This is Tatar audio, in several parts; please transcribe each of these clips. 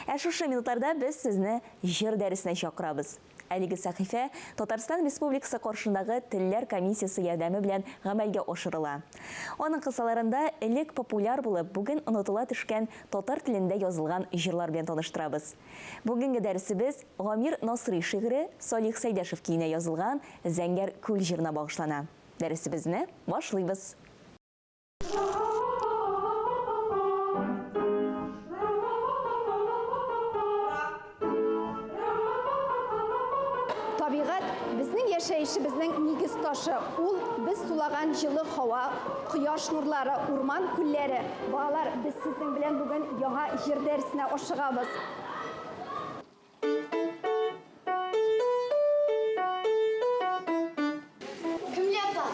Ә шушы минутларда без сезне җыр дәресенә чакырабыз. Әлеге сәхифә Татарстан Республикасы каршындагы Телләр комиссиясе ярдәме белән гамәлгә ашырыла. Аның кысаларында элек популяр булып, бүген онытыла төшкән татар телендә язылган җырлар белән таныштырабыз. Бүгенге дәресебез Гамир Насыйри шигыре Салих Сәйдәшев көенә язылган Зәңгәр күл җырына багышлана. Дәресебезне башлыйбыз! Табигать безнең яшәешебезнең нигез ташы. Ул без сулаган җылы һава, кояш нурлары, урман күлләре. Балалар, без сезнең белән бүген яңа җыр дәресенә ашыгабыз. Кемле апа,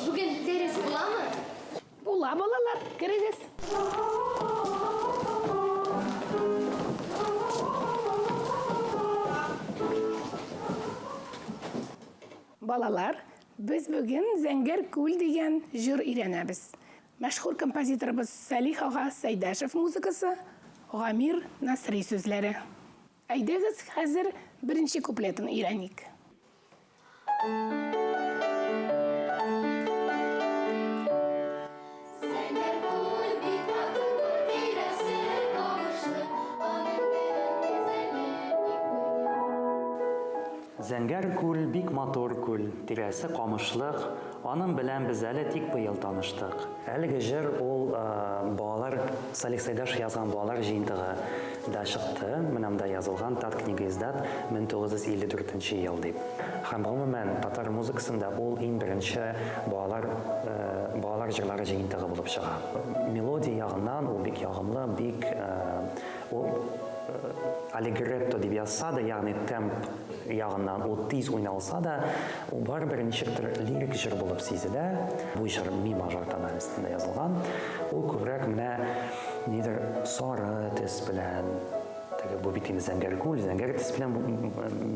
бүген дәрес буламы? Була, балалар, керегез. Балалар, без бүген Зәңгәр күл дигән җыр өйрәнәбез. Мәшһүр композиторыбыз Сәлих ага Сәйдәшев музыкасы, Гамир Насри сүзләре. Әйдәгез, хәзер беренче куплетын өйрәник. Зәңгәр күл бик матур күл, тирәсе камышлы, аның белән без әле тик быел. Зәңгәр күл бик матур күл, тирәсе камышлык, аның белән без әле тик быел таныштык. Әлеге җыр ул балалар Салих Сәйдәшев язган балалар җыентыгы да чыкты. Менә монда язылган Таткнигоиздат 1954 нче ел дип. Һәм гомумән татар музыкасында ул иң беренче балалар балалар җырлары җыентыгы булып чыга. Мелодия ягыннан ул бик ягымлы, бик ул аллегретто дип язса да, ягъни темп ягыннан ул тиз уйналса да, ул барыбер ничектер лирик җыр булып сизелә. Бу җыр ми мажор тональностенда язылган. Ул күбрәк менә нидер сары төс белән, теге бу бит инде зәңгәр күл, зәңгәр төс белән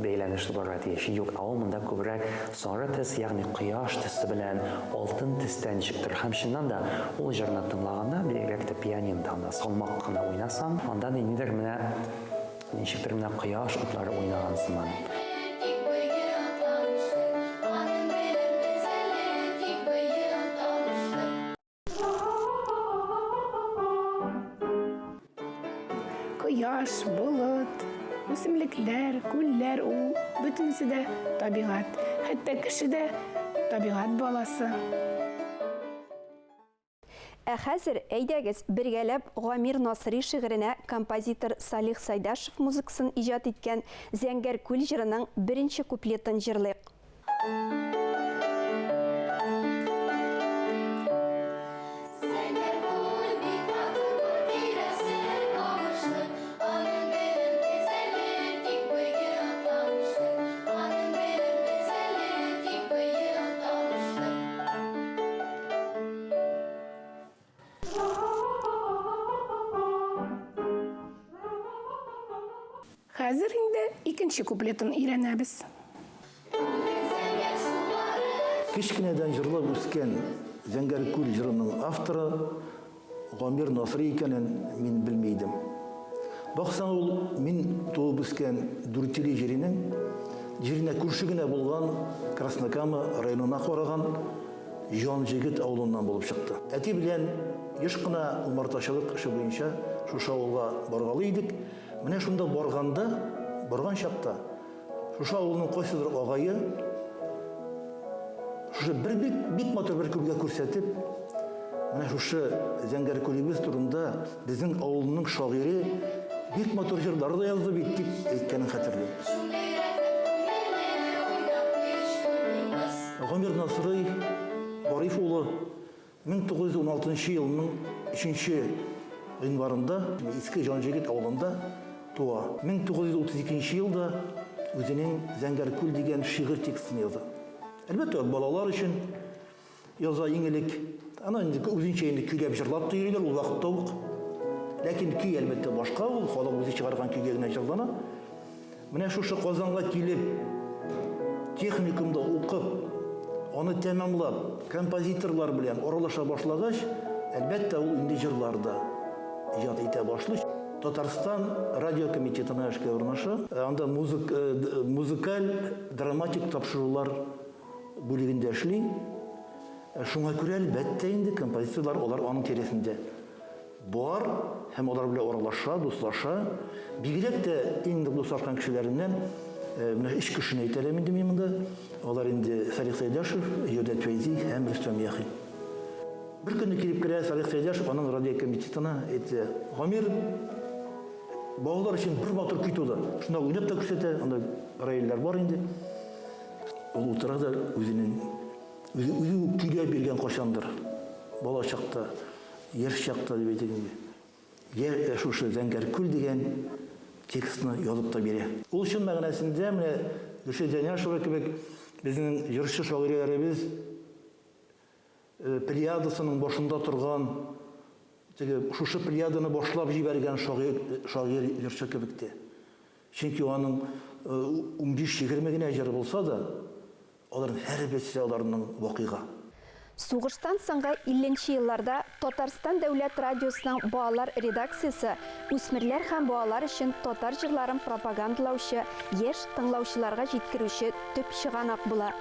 бәйләнешле булырга тиеш. Юк, ә ул монда күбрәк сары төс, ягъни кояш төсе белән, алтын төстә ничектер. Һәм чыннан да ул җырны тыңлаганда, бигрәк тә пианинода анда салмак кына уйнасаң, анда ниндидер менә Ничектер менә кояш утлары уйнаган сыман. Тик быел таныштык, аның белән без әле тик быел таныштык. Кояш, болыт, үсемлекләр, күлләр ул бөтенесе дә табигать. Хәтта кеше дә табигать баласы. Ә хәзер, әйдәгез, бергәләп Гамир Насыйри шигыренә композитор Салих Сайдашев музыкасын иҗат иткән Зәңгәр күл җырының беренче куплетын җырлыйк. Зәңгәр күл бик матур күл, тирәсе камышлы, аның белән без әле тик быел таныштык, аның белән без әле тик быел таныштык. Хәзер инде икенче куплетын өйрәнәбез. Кечкенәдән җырлап үскән Зәңгәр күл җырының авторы Гамир Насыйри икәнен мин белми идем. Баксаң, ул мин туып үскән Дүртөйле җиренең җиренә күрше генә булган Краснокама районына караган Җанҗегет авылыннан булып чыкты. Әти белән еш кына умартачылык эше буенча шушы авылга баргалый идек. Менә шунда барганда, барган чакта, шушы авылның кайсыдыр агае шушы бер бик, бик матур бер күлгә күрсәтеп, менә шушы Зәңгәр күлебез турында безнең авылның шагыйре бик матур җырлар да язды бит, дип әйткәнен хәтерлим. Шундый рәхәт күңелле уйнап һич туймыйбыз. Гомер Насрый Гариф улы 1916 елның 3 гыйнварында Иске Җанҗегет авылында туа. 1932 елда үзенең Зәңгәр күл дигән шигырь текстын яза. Әлбәттә, балалар өчен яза иң элек. Аны инде үзенчә инде көйләп җырлап та йөриләр ул вакытта ук. Ләкин көй, әлбәттә, башка ул, халык үзе чыгарган көйгә генә җырлана. Менә шушы Казанга килеп, техникумда укып, аны тәмамлап, композиторлар белән аралаша башлагач, әлбәттә, ул инде җырлар да иҗат итә башлый. Татарстан радио комитетына эшкә урнаша. Анда музык, музыкаль драматик тапшырулар бүлегендә эшли. Шуңа күрә, әлбәттә инде, композиторлар алар аның тирәсендә бар һәм алар белән аралаша, дуслаша. Бигрәк тә иң нык дуслашкан кешеләреннән менә өч кешене әйтә алам инде мин монда. Алар инде Салих Сәйдәшев, Җәүдәт Фәйзи һәм Рөстәм Яхин. Бер көнне килеп керә Салих Сәйдәшев аның радиокомитетына, әйтә, Гамир, балалар өчен бер матур көй туды. Шунда уйнап та күрсәтә, анда рояльләр бар инде. Ул утыра да үзенең үзе үзе үк көйләп биргән кайчандыр бала чакта, яшь чакта дип әйтик инде. Я шушы Зәңгәр күл дигән текстны язып та бирә. Ул чын мәгънәсендә менә Гөлшат Зәйнашева кебек безнең җырчы шагыйрәләребез плеядасының башында торган теге шушы плеяданы башлап җибәргән шагыйрь, шагыйрь җырчы кебек тә. Чөнки аның 15-20 генә җыры булса да, аларның һәрберсе аларның вакыйга. Сугыштан соңгы 50 нче елларда Татарстан дәүләт радиосының балалар редакциясе үсмерләр һәм балалар өчен татар җырларын пропагандалаучы, яшь тыңлаучыларга җиткерүче төп чыганак була.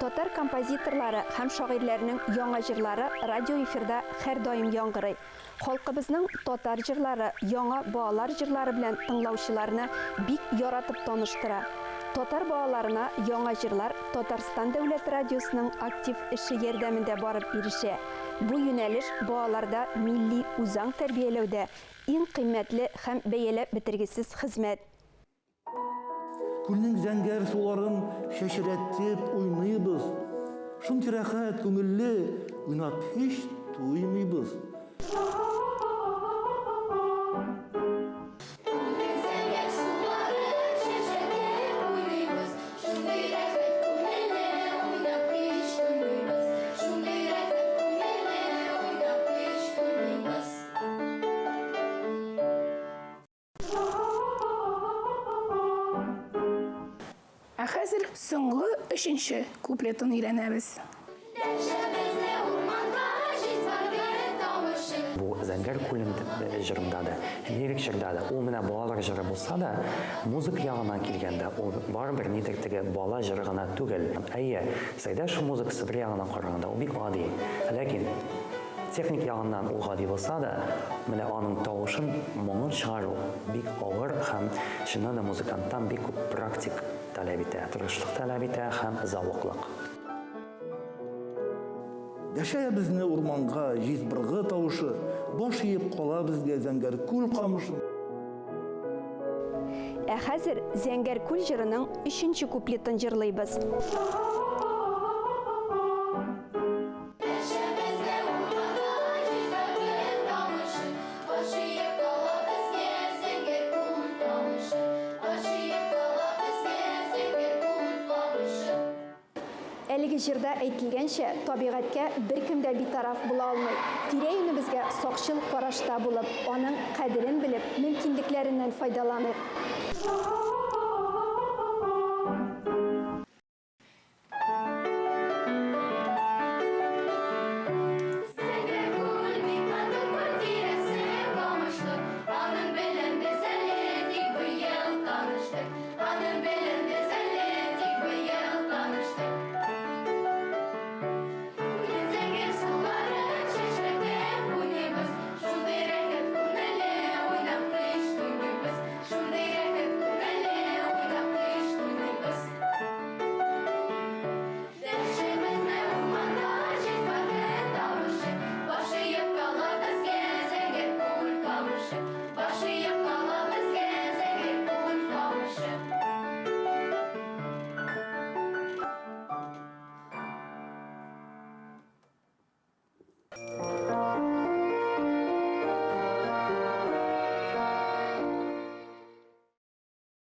Татар композиторлары һәм шагыйрьләренең яңа җырлары радиоэфирда һәрдаим яңгырый. Халкыбызның татар җырлары яңа балалар җырлары белән тыңлаучыларны бик яратып таныштыра. Татар балаларына яңа җырлар Татарстан дәүләт радиосының актив эше ярдәмендә барып ирешә. Бу юнәлеш балаларда милли үзаң тәрбияләүдә иң кыйммәтле һәм бәяләп бетергесез хезмәт. Күлнең зәңгәр суларын чәчрәтеп уйныйбыз. Шундый рәхәт, күңелле, уйнап һич туймыйбыз. Күлнең зәңгәр суларын чәчрәтеп уйныйбыз. Шундый рәхәт, күңелле, уйнап һич туймыйбыз. Шундый рәхәт, күңелле, уйнап һич туймыйбыз. Ә хәзер соңгы өченче куплетын өйрәнәбез. Дәшә безне урманга җил тавышы. Бу Зәңгәр күлем җырында да, лирик җырда да, ул менә балалар җыры булса да, музыка ягыннан килгәндә, ул барыбер нидер теге бала җыры гына түгел. Әйе, Сәйдәшев музыкасы бер ягыннан караганда ул бик гади. Ләкин Техник ягыннан ул гади булса да, менә аның тавышын, моңын чыгару бик авыр һәм чыннан да музыканттан бик күп практик таләп итә, тырышлык таләп итә һәм зәвыклык. Дәшә безне урманга җиз быргы тавышы, Баш иеп кала безгә зәңгәр күл камышы. Ә хәзер Зәңгәр күл җырының өченче куплетын җырлыйбыз. Әлеге җырда әйтелгәнчә, табигатькә беркем дә битараф була алмый. Тирә-юнебезгә сакчыл карашта булып, аның кадерен белеп, мөмкинлекләреннән файдаланыйк.